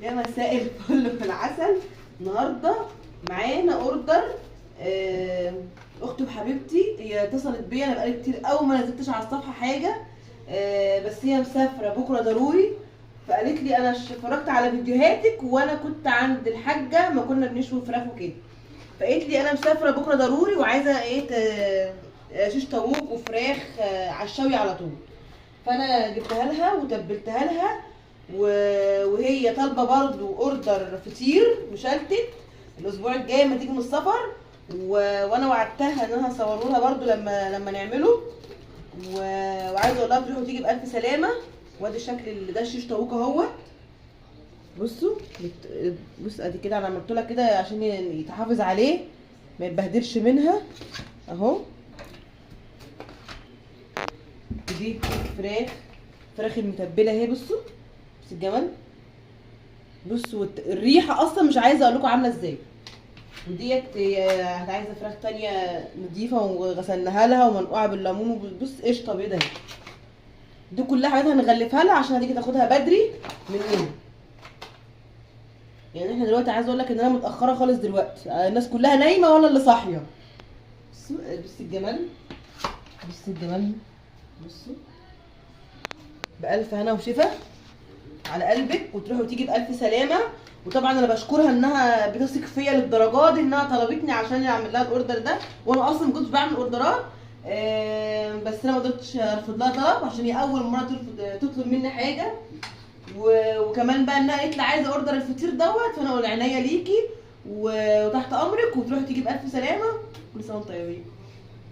يا مساء الفل في العسل. النهارده معانا order اختي وحبيبتي، هي اتصلت بيا، انا بقالي كتير قوي ما نزلتش على الصفحة حاجة، بس هي مسافرة بكره ضروري، فقالت لي انا اتفرجت على فيديوهاتك وانا كنت عند الحاجة ما كنا بنشوي فراخ وكده، فقالت لي انا مسافرة بكره ضروري وعايزه ايه شيش طاووق وفراخ على الشوي على طول. فانا جبتها لها وتبلتها لها، وهي طالبه برضو order فطير مشلتت الاسبوع الجاي ما تيجي من السفر، وانا وعدتها ان انا هصوره لها برضو لما نعمله، وعايزه اقول لها تروح وتيجي بالف سلامه. وادي الشكل اللي ده الشيش طاووق اهوت، بصوا بص ادي كده، انا عملت لها كده عشان يتحافظ عليه ما يتبهدلش منها اهو. دي فراخ المتبله اهي، بصوا بص الجمال، بصوا الريحة اصلا مش عايزه اقول لكم عامله ازاي. وديت عايزه فراخ تانية نضيفه وغسلناها لها ومنقوعه بالليمون، بص قشطه بيضة اهي. دي كلها حاجات هنغلفها لها عشان هتيجي تاخدها بدري مننا. يعني احنا دلوقتي عايزه اقول لك ان انا متاخرة خالص دلوقتي، الناس كلها نايمة وانا اللي صاحية. بصوا بص الجمال، بص الجمال، بصوا بألف هنا وشفا على قلبك، وتروحي وتيجي بألف سلامه. وطبعا انا بشكرها انها بتثق فيا للدرجة دي، انها طلبتني عشان اعمل لها ال order ده، وانا اصلا ما كنتش بعمل orderات، بس انا ما قدرتش ارفض لها طلب عشان هي اول مرة ترفض تطلب مني حاجة، وكمان بقى انها قالت لي عايزه order الفطير دوت، فانا اقول عينيا ليكي وتحت امرك، وتروحي تيجي بألف سلامه. كل سنة وانتم طيبين.